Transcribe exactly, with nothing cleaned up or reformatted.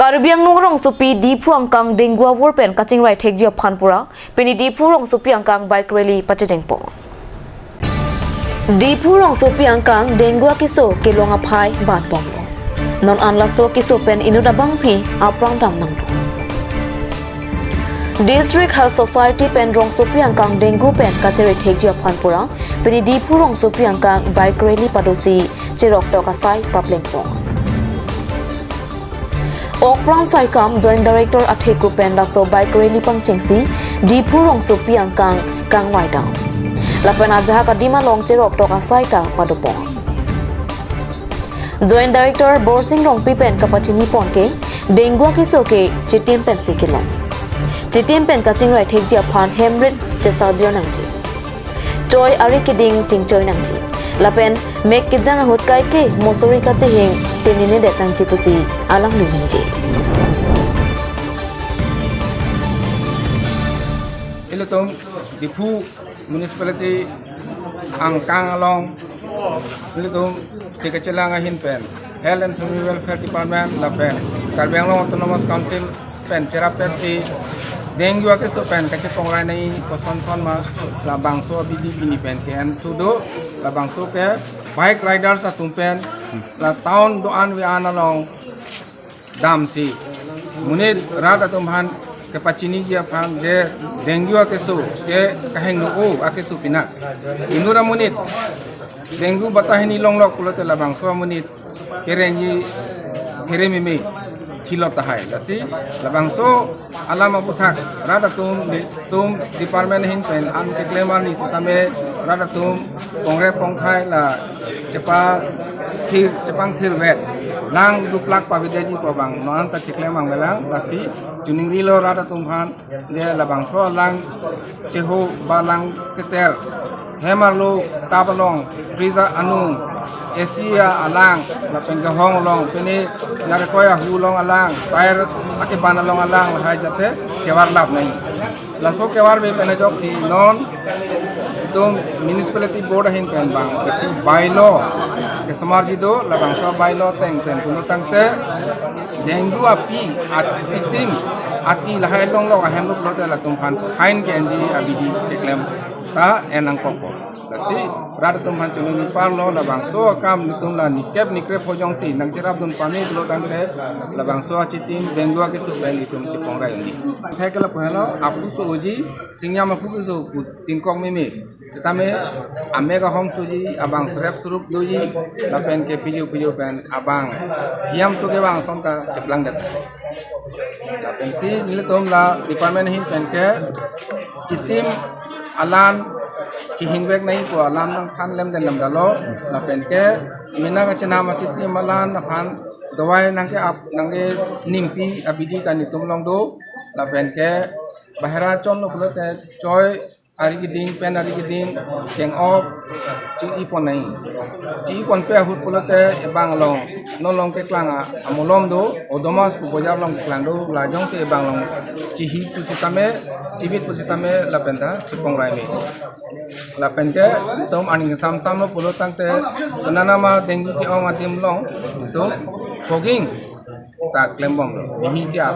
Karbi Anglong rongsopi Diphu angkang dengue avur pen kachingrai thekji aphan pura, pini Diphu rongsopi angkang bike rally pachedengpo. Diphu rongsopi angkang dengue akeso kelong aphai bat bomlo. Non an laso keso pen inut abangpi aphrang dam nanglo. District Health Society pen rongsopi angkang dengue pen kachingrai thekji aphan pura, pini Diphu rongsopi angkang bike rally padosi cheroktok asai paplengpo. Okpran Saikam Joint Director athekup pen laso bike rally pangchengsi Diphu rongsopi angkang kangvaidam. Lapen ajahak adim along cheroktok asai ta padopon. Joint Director Borsing Rongpi pen kapachini pon ke dengue akeso ke chitim pensi kelong. Chitim pen kachingrai thekji aphan hemrit chesarjir nangji. Choi ari keding chingchoi nangji. Lapen mek kejang ahut kaike mosori kachehing tininedet nangji pusi alangli ningje. Ilitum Diphu Municipality angkang along ilitum si kachelang ahin pen Health and Family Welfare Department lapen Karbi Anglong Autonomous Council pen cherap pensi dengue akeso pen kachepongrai nai koson son ma labangso abidi pini pen ke-en thudo, labangso ke bike riders atum pen la town do-an ve-an along damsi monit rat atum aphan kepachiniji aphan je dengue akeso ke kahingno akeso pina. Inut amonit dengue bata hini longlok pulote labangso amonit kerengji herememe thilot tahai. Lasi labangso alam aputhak rat atum, tum department ahin pen an keklem arni sitame rat atum pongre pongthai la chepa thir, chepang thir vet lang duplak pavedeji pu abang non ta cheklem angvelang. Lasi chiningrilo rat atum aphan je labangso alang cheho ba lang keter hem arlo tap along, freezer anung, A C alang, lapen kehong along, pini narekoi ahu along alang, tyre akeban along alang lahai jate chevar lap nai. Laso kevarve pen ajoksi non itum municipality board ahin pen bang isi bylaw kesemarji do, labangso bylaw ateng pen pulo tangte dengue api achitim ati lahai longlok ahem lo pulote latum aphan fine ke-enji abidi keklem ta en nangkokpo. Lasi rat atum aphan chununi parlo labangso akam itum la nikep nikrep ho jongsi nangcherap dun pame pulo tangte labangso achitim dengue akeso pen itum chepongrai unji. Thekela puhelo aphu so uji singyam aphu keso pu tingkok meme. Sitame amek ahom soji abang serep serup doji lapen ke piju piju pen abang hiam so ke bang ason ta cheplangdet. Lapensi nelitum la department ahin pen ke chitim alan chihingvek nai pu alam nangthan lemden lamdalo. Lapen ke mena kachinam achitim alan aphan dawai nangke-ap nangkeningpi abidi ta nelitum along do. Lapen ke bahera chonlo pulote choi ari keding pen ari keding keng-op chi-i pon nai. Chi-i ponpe ahut pulote ebang along, non along keklang a, amolom do, Odomas pu bojar along keklang do, la jongsi ebang along chihi pusitame, chibit pusitame lapen ta chepongrai me. Lapen ke itum aning sam samlo pulo tangte penana ma dengue ke-ong adim along itum fogging ta klembomlo, mihi ke-ap.